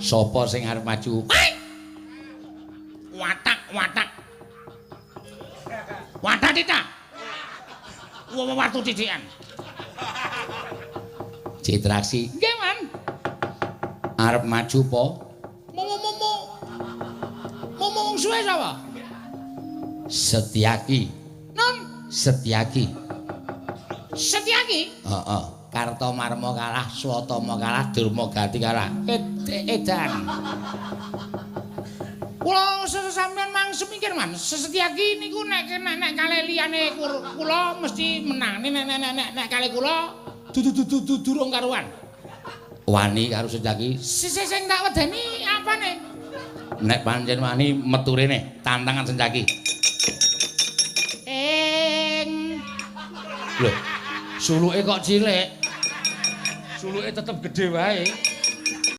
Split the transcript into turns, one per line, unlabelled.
Sapa sing arep maju? Watak, watak. Watak titak. Watu titikan. Citraksi. Nggih, Man. Arep maju po? Mo. Mo wong suwe sapa? Setyaki. Non, Setyaki. Setyaki? Heeh. Kartomarma kalah, Swatama kalah, Durmagati kalah. Edan. Kula sampean mang semikir, Man. Setyaki niku nek nek kalih liyane kula mesti menang. Nek nek nek nek kalih kula dudu durung karuan. Wani karo Setyaki. Sing tak wedeni apane? Nek pancen wani metu rene, tantangan Setyaki. Ing lho, suluke kok cilik. Suluke tetep gedhe wae.